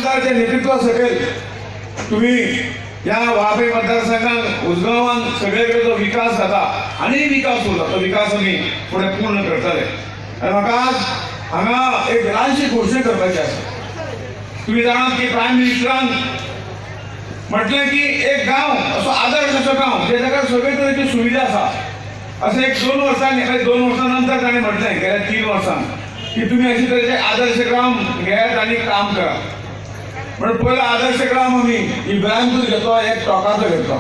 आमदाराच्या नेतृत्वा सकयल तुम्ही ह्या वापे मतदारसंघात उसगांवान सगळे कडेन जो विकास जाता आनी विकास उरला तो विकास आमी फुडें पूर्ण करतले. आनी म्हाका आज हांगा एक ल्हानशी घोशणा करपाची आसा. तुम्ही जाणात की प्रायम मिनिस्टरान म्हटलें की एक गांव असो आदर्श असो गांव जे जाका सगळे तरेची सुविधा आसा, अशें एक 2 वर्सांनी 2 वर्सां नंतर ताणें म्हटलें गेल्या 3 वर्सां की तुम्ही अशे तरेचे आदर्श ग्राम घेयात आनी काम करा. म्हणून पयलो आदर्श ग्राम आमी इब्राहिमपूर घेतलो, एक टोकाचो घेतलो.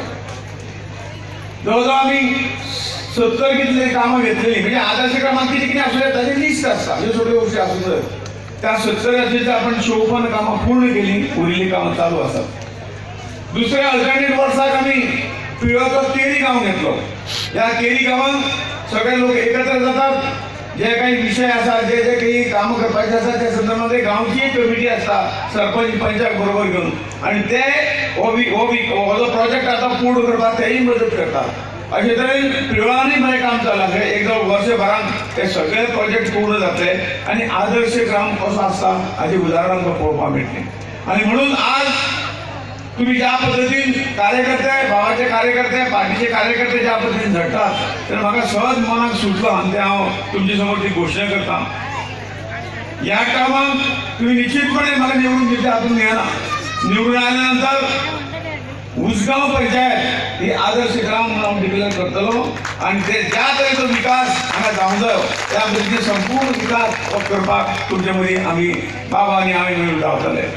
जवळ जवळ आमी 70 कितले कामां घेतलेली. म्हणजे आदर्श ग्रामात कितें कितें आसूं ताची लिस्ट आसता, ह्यो सगळ्यो गोश्टी आसूं जाय. त्या 70 आपण 54 कामां पूर्ण केली, उरिल्ली कामां चालू आसात. दुसऱ्या अल्टरनेट वर्साक आमी पिळवचो केरी गांव घेतलो. ह्या केरी गांवांत सगळे लोक एकत्र जातात, जे काही विषय आसा, जे जे काही काम करपाचे आसा त्या संदर्भात गांवची एक कमिटी आसता सरपंच पंचाक बरोबर घेवन, आनी ते हो जो प्रोजेक्ट आतां पूर्ण करपाक तेय मदत करतात. अशे तरेन पिळवणांनी बरें काम चल्लां. एक जवळ वर्सभरान ते सगळे प्रोजेक्ट पूर्ण जातले आनी आदर्श ग्राम कसो आसता हाची उदाहरण आमकां पळोवपाक मेळटलें. आनी म्हणून आज तुम्ही ज्या पद्दतीन कार्यकर्ते, भावाचे कार्यकर्ते, पार्टीचे कार्यकर्ते ज्या पद्दतीन झडटात तर म्हाका सहज मनाक सुटलो आनी ते हांव तुमचे समोर ती घोशणा करता. ह्या कामाक तुम्ही निश्चितपणे म्हाका निवडून दिवचे हातून मेळना. निवडून आयल्या नंतर उसगांव पंचायत ही आदर्श ग्राम म्हणून हांव डिक्लेअर करतलो आनी ते ज्या तरेचो विकास हांगा जावंक जायो त्या पद्दतीन संपूर्ण विकास करपाक तुमचे मदीं आमी बाबा आनी आमी मेळून रावतले.